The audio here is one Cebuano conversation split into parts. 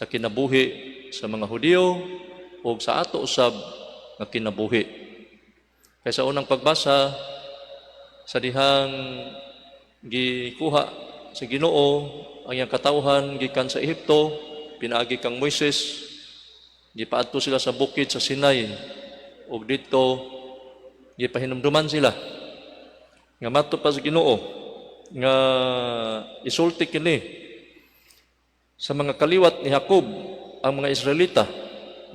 sa kinabuhi sa mga Hudiyo ug sa ato usab nga kinabuhi. Kay sa unang pagbasa, sa dihang gikuha sa Ginoo ang iyang katawhan gikan sa Ehipto pinaagi kang Moises, gipaadto sila sa bukid sa Sinai ug didto gipahinumduman sila nga mato pa sa Ginoo nga isulti kini sa mga kaliwat ni Jacob, ang mga Israelita: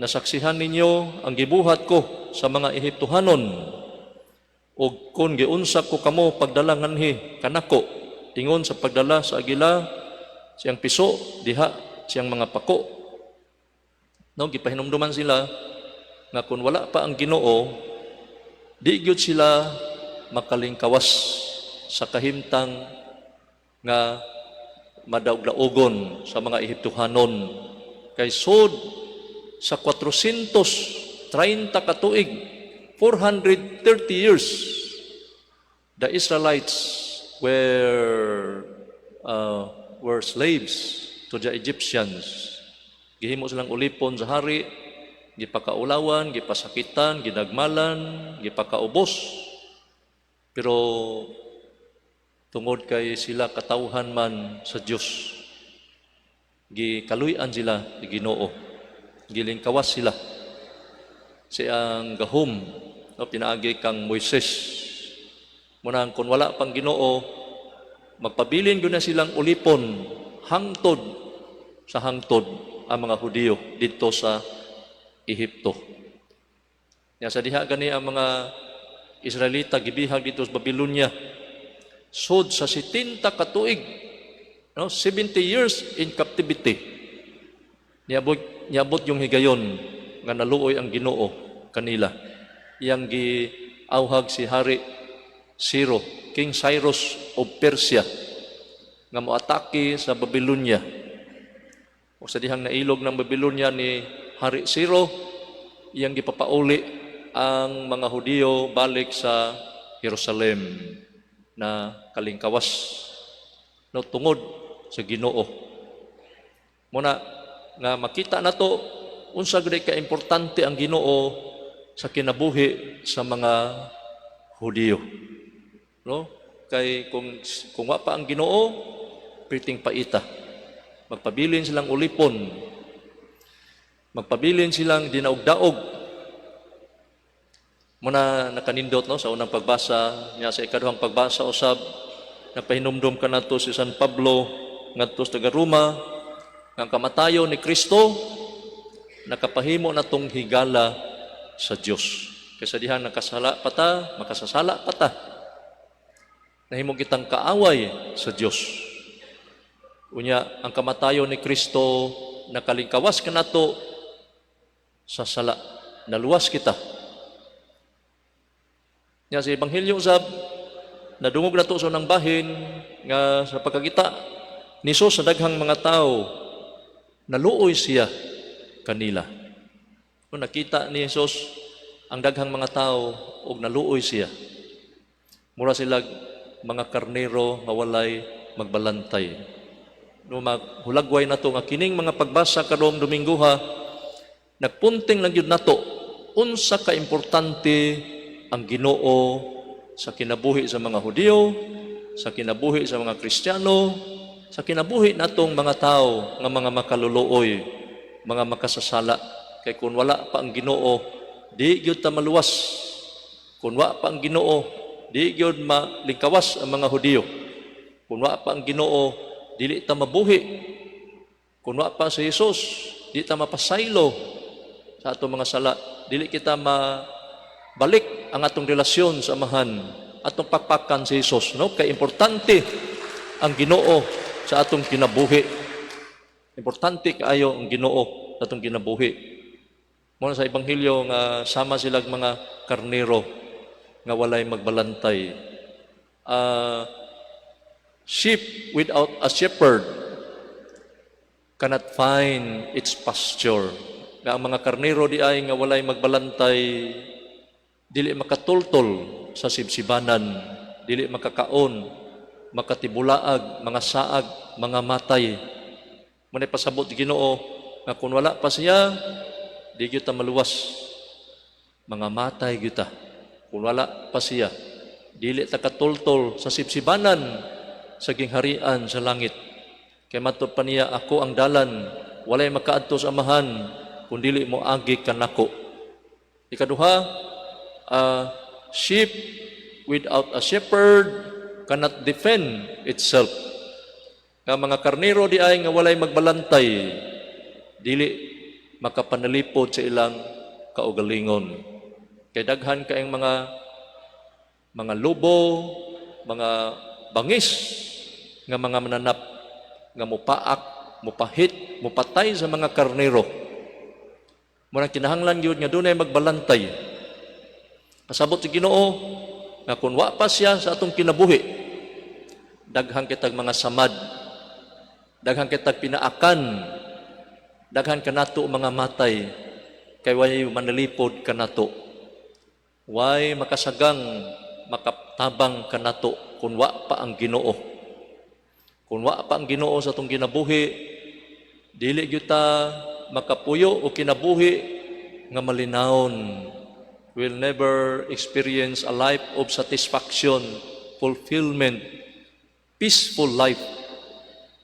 "Nasaksihan ninyo ang gibuhat ko sa mga Ehiptohanon ug kon giunsa ko kamo pagdala nganhi kanako ingon sa pagdala sa agila sa iyang piso diha sa iyang mga pako." No, gipahinumduman sila nga kung wala pa ang Ginoo, di gyud sila makalingkawas sa kahimtang nga madaog-daogon sa mga Ehiptohanon, kay sud sa 430 ka tuig, 430 years, the Israelites were slaves to the Egyptians. Gihimo silang ulipon sa hari, gipakaulawan, gipasakitan, ginagmalan, gipakaubos. Pero tungod kay sila katawhan man sa Dios, gikaluy-an sila ni Ginoo. Gilingkawas sila sa iyang gahom, no, pinaagi kang Moises. Muna kung wala pang Ginoo, magpabilin gyud na silang ulipon hangtod sa hangtod ang mga Hudiyo didto sa Ehipto. Ya, sa diha gani ang mga Israelita gibihag didto sa Babylonia sud sa 70 ka tuig, no, 70 years in captivity. Niabot yung higayon nga naluoy ang Ginoo kanila. Iyang giawhag si Hari Ciro, King Cyrus of Persia, nga moatake sa Babylonia. O sa dihang nailog ng Babylonia ni Hari Ciro, iyang gipapauli ang mga Hudiyo balik sa Jerusalem na kalingkawas, no, tungod sa Ginoo. Muna nga makita nato unsa gud ka importante ang Ginoo sa kinabuhi sa mga Hudiyo. No? Kay kung wa pa ang Ginoo, perting paita. Magpabilin silang ulipon. Magpabilin silang dinaog-daog. Muna nakanindot, no, sa unang pagbasa niya. Sa ikaduhang pagbasa usab, napahinumdum kanato si San Pablo ngadto sa taga Roma nga ang kamatayon ni Kristo nakapahimo natong higala sa Dios. Kaysa dihang nakasala pa ta, makasasala pa ta, nahimo kitang kaaway sa Dios. Unya, ang kamatayon ni Kristo nakalingkawas kanato sa sala. Naluwas kita. Nya sa Ebanghelyo usab, nadungog nato sa unang bahin nga sa pagkakita ni Jesus sa daghang mga tao, naluoy siya kanila. Kung nakita ni Jesus ang daghang mga tao ug naluoy siya. Mura sila mga karnero nga walay magbalantay. No, maghulagway nato nga kining mga pagbasa karong Domingoha nagpunting lang gyud nato unsa ka importante ang Ginoo sa kinabuhi sa mga Hudiyo, sa kinabuhi sa mga Kristiyano, sa kinabuhi natong mga tao nga mga makaluluoy, mga makasasala. Kay kung wala pa ang Ginoo, di gyud ta maluwas. Kung wa pa ang Ginoo, di gyud malingkawas ang mga Hudiyo. Kung wa pa ang Ginoo, dili ta mabuhi. Kung wa pa si Jesus, di ta mapasaylo sa atong mga sala. Dili kita mabalik ang atong relasyon sa Amahan, atong pakpakan si Jesus, no? Kay importante ang Ginoo sa atong kinabuhi. Importante kaayo ang Ginoo sa atong kinabuhi. Mao sa Ebanghelyo nga sama silag mga karnero nga walay magbalantay. Sheep without a shepherd cannot find its pasture. Nga ang mga karnero di ay nga walay magbalantay, dili makatultol sa sibsibanan, dili makakaon, makatibulaag, mga saag, mga matay. Muna pasabot Ginoo Nga kung wala pa siya, di gyud ta maluwas. Mga matay gyud ta. Kung wala pa siya, dili ta katultol sa sibsibanan sa gingharian sa langit. Kay matud pa niya, "Ako ang dalan, walay makaadto sa Amahan kung dili mo agi kanako." Ikaduha, a sheep without a shepherd cannot defend itself. Nga mga karnero di ay nga walay magbalantay, dili makapanalipod sa ilang kaugalingon. Kay daghan kaayong mga lobo, mga bangis nga mga mananap nga mupaak, mupahit, mupatay sa mga karnero. Muna kinahanglan gyud nga dunay magbalantay. Pasabot si Ginoo nga kung wa pa siya sa atong kinabuhi, daghan kitag mga samad, daghan kitag pinaakan, daghan kanato mga matay, kay way manalipod kanato. Way makasagang makatabang kanato kung wa pa ang Ginoo. Kung wa pa ang Ginoo sa atong kinabuhi, dili gyud ta makapuyo o kinabuhi nga malinawon. We'll never experience a life of satisfaction, fulfillment, peaceful life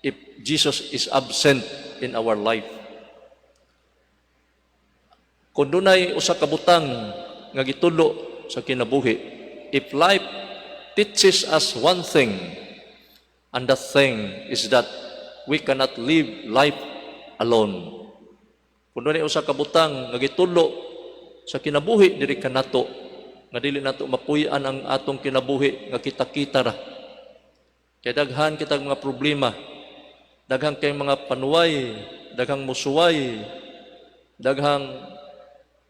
if Jesus is absent in our life. Kung dunay usa ka butang nga gitudlo sa kinabuhi, if life teaches us one thing, and that thing is that we cannot live life alone. Kung dunay usa ka butang nga gitudlo sa kinabuhi diri kanato, nga dili nato mapuy-an ang atong kinabuhi nga kita-kita ra. Kay daghan kitag mga problema, daghan kay mga panuway, daghang musuway, daghang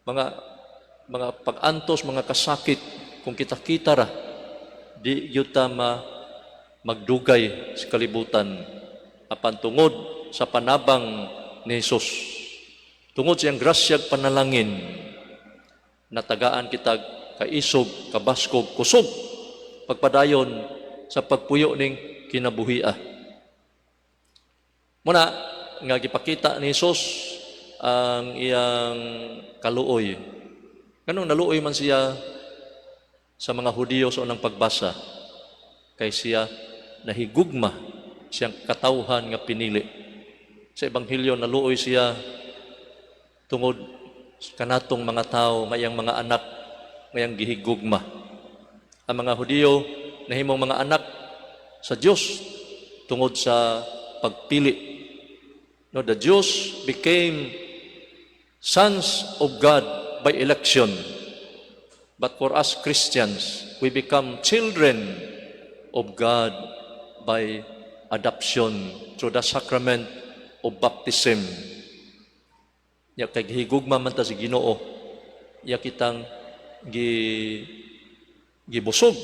mga pag-antos, mga kasakit. Kung kita-kita ra, di gyud ta magdugay sa kalibutan. Apan tungod sa panabang ni Jesus, tungod sa iyang grasyag panalangin, natagaan kita kaisog, kabaskog, kusog, pagpadayon sa pagpuyo ning kinabuhia. Muna, nga gipakita ni Jesus ang iyang kaluoy. Nganong naluoy man siya sa mga Hudiyo sa unang pagbasa? Kay siya nahigugma siyang katawhan nga pinili. Sa Ebanghelyo, naluoy siya tungod kanatong mga tao nga iyang mga anak nga iyang gihigugma. Ang mga Hudiyo nahimong mga anak sa Dios tungod sa pagpili. No, the Jews became sons of God by election. But for us Christians, we become children of God by adoption through the sacrament of baptism. Ya kay gihigugma man ta sa Ginoo, iya kitang gibusog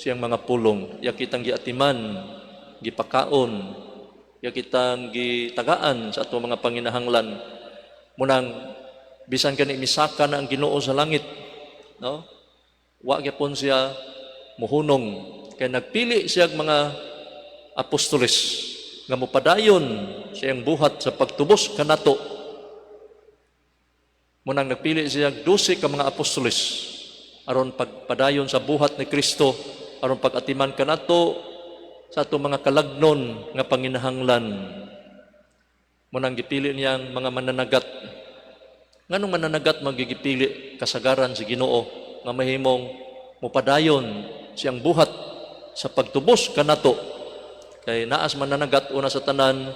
siyang mga pulong, iya kitang giatiman, gipakaon, iya kitang gitagaan sa atong mga panginahanglan. Munang bisan kani misaka na ang Ginoo sa langit, no? Wa gyapon siya muhunong kay nagpili siya og mga apostoles nga mopadayon siyang buhat sa pagtubos kanato. Munang nagpili siya og 12 ka mga apostoles aron pagpadayon sa buhat ni Kristo, aron pag-atiman kanato sa atong mga kalagnon nga panginahanglan. Munang gipili niyang mga mananagat. Nganong mananagat magigipili kasagaran si Ginoo nga mahimong mupadayon siyang buhat sa pagtubos kanato? Kay naas mananagat, una sa tanan,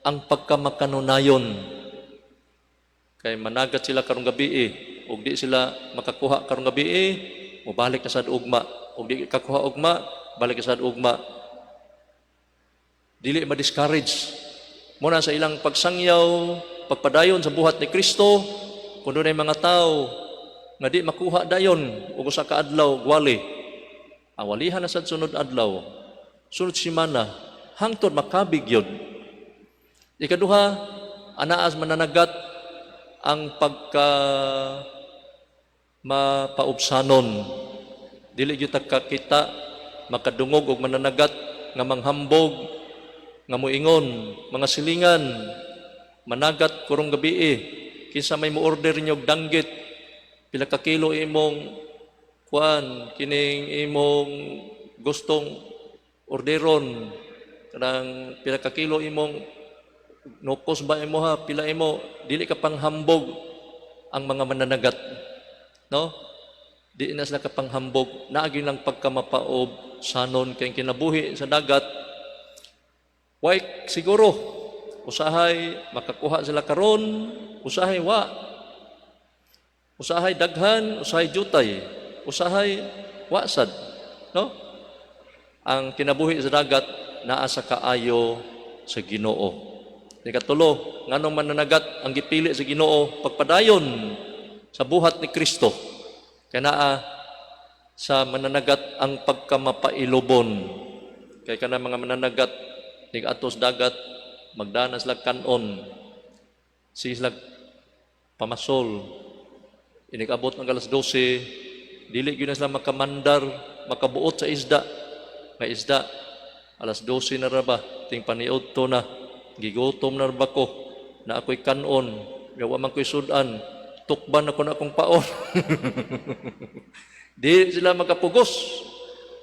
ang pagkamakanunayon. Kay managat sila karong gabi eh, ug di sila makakuha karong gabi eh, mobalik na sad ugma. Ug di kakuha ugma, balik na sad ugma. Dili ma-discourage. Muna sa ilang pagsangyaw, pagpadayon sa buhat ni Kristo, kung dunay mga tao nga di makuha dayon ug usa ka adlaw gwali, awalihan na sad sunod adlaw, sunod simana, hangtod makabig yun. Ikaduha, anaas mananagat ang pagka mapaubsanon. Dili gyud ta kakita, makadungog og mananagat nga manghambog, nga moingon, mga silingan, Managat karong gabii? Kinsa may mo order ninyo og danggit? Pila ka kilo imong kuan, kining imong gustong orderon? Kanang pila ka kilo imong nukos ba imo ha? Pila imo? Dili ka panghambog ang mga mananagat. No? Di na sila kapanghambog. Naagi lang pagkamapaob sanon kay kinabuhi sa dagat. Way siguro usahay makakuha sila karon, usahay wa. Usahay daghan, usahay jutay, usahay wa sad, no? Ang kinabuhi sa dagat naa sa kaayo sa Ginoo. Ikatulo, nganong mananagat ang gipili sa Ginoo pagpadayon sa buhat ni Kristo? Kay naa sa mananagat ang pagkamapailobon. Kay kana mga mananagat nig-adto sa dagat, magdana sila kanon. Sige sila pamasol. Inig-abot ng alas 12, dili gyud na sila makamandar, makabuot sa isda. May isda, alas 12 na ra ba, ting paniudto na, gigutom na ra ba ko, na ako'y kanon, gawa man ko'y sudan, tukban ako na akong paon. Di sila makapugos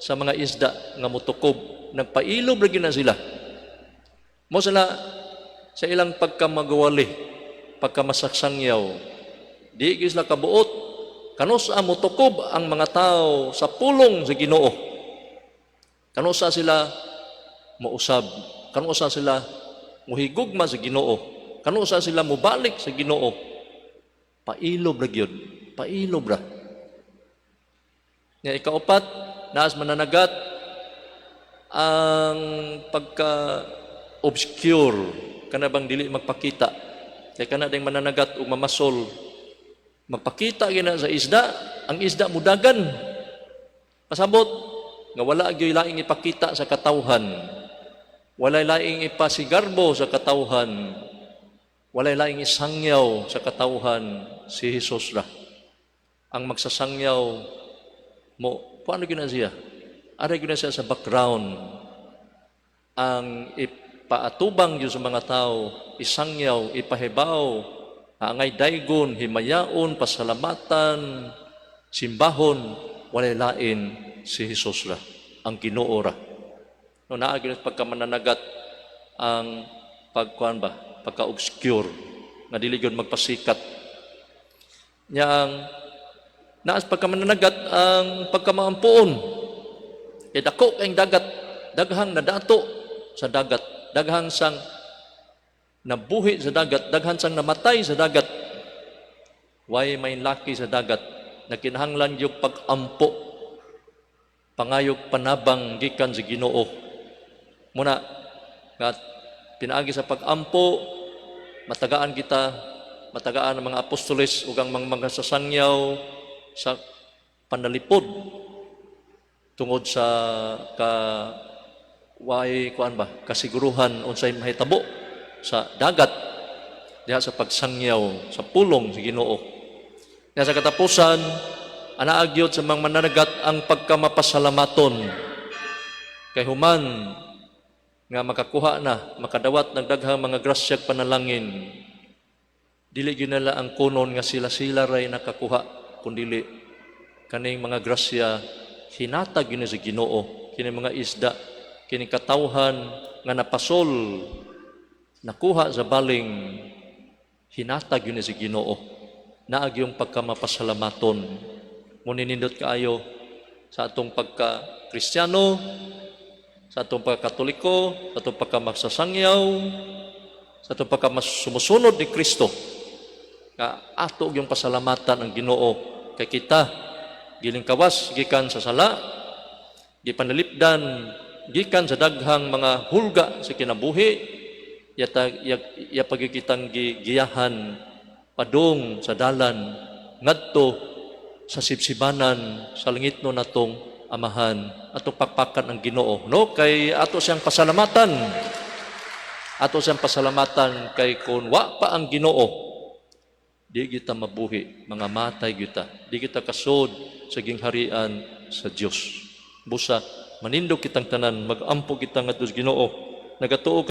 sa mga isda nga mutukob. Nagpailob ra gyud na sila. Mo sila sa ilang pagkamagawali, pagkamasaksangyaw. Di gyud sila kabuot kanus-a motukob ang mga tao sa pulong sa Ginoo. Kanus-a sila mousab, kanus-a sila muhigugma sa Ginoo, kanus-a sila mobalik sa Ginoo. Pailob ra gyud, pailob ra. Nga ikaupat, naas mananagat ang pagka obscure, kana bang dili magpakita. Kay kana ding mananagat ug mamasol, magpakita gina sa isda, ang isda mudagan. Pasabot nga wala gyoy laing ipakita sa katawhan. Walay laing ipasigarbo sa katawhan. Walay laing isangyaw sa katawhan, si Jesus ra. Ang magsasangyaw mo, paano gina siya? Aray gina siya sa background. Ang ipaatubang gyud sa mga tao, isangyaw, ipahibaw, angay daygon, himayaon, pasalamatan, simbahon, walay lain si Jesus ra, ang Ginoo ra. No, naa gyud pagkamananagat ang pagkuan ba, pagka-obscure, nga dili gyud magpasikat. Nya ang naas pagkamananagat ang pagkamaampuon. Kay dako kayong dagat, daghang nadato sa dagat, daghang sang nabuhi sa dagat, daghan sang namatay sa dagat. Way may laki sa dagat na kinahanglan yung pag-ampo, pangayog panabang gikan sa Ginoo. Muna nga pinaagi sa pag-ampo, matagaan kita, matagaan ang mga apostoles ug ang mga sasangyaw sa panalipod tungod sa ka way kuan ba, kasiguruhan unsay mahitabo sa dagat diha sa pagsangyaw sa pulong sa Ginoo. Nya sa katapusan, anaa gyud sa mga mananagat ang pagkamapasalamaton. Kay human nga makakuha na, makadawat ng daghang mga grasyag panalangin, dili gyud nila ang kunon nga sila-sila ray nakakuha, kundili kaning mga grasya hinatag gyud ni sa Ginoo. Kini mga isda, kini katawhan nga napasol, nakuha sa baling, hinatag gyud ni sa Ginoo. Naa gyung pagkamapasalamaton. Muninindot kaayo sa atong pagka Kristiyano, sa atong pagkakatoliko, sa atong pagkamasasangyaw, sa atong pagkamasumusunod ni Kristo, nga ato yung pasalamatan ang Ginoo kay kita gilingkawas gikan sa sala, gipanalipdan gikan sa daghang mga hulga sa kinabuhi, yata ya, ya pagkitang gigiyahan padung sa dalan ngadto sa sibsibanan sa langitno natong Amahan. Atong pakpakan ang Ginoo, no, kay ato siyang pasalamatan, ato siyang pasalamatan kay kung wa pa ang Ginoo, di kita mabuhi, mga matay kita, di kita kasod sa gingharian sa Dios. Busa manindog kitang tanan, magampo kita ngadto sa Ginoo. Nagatuo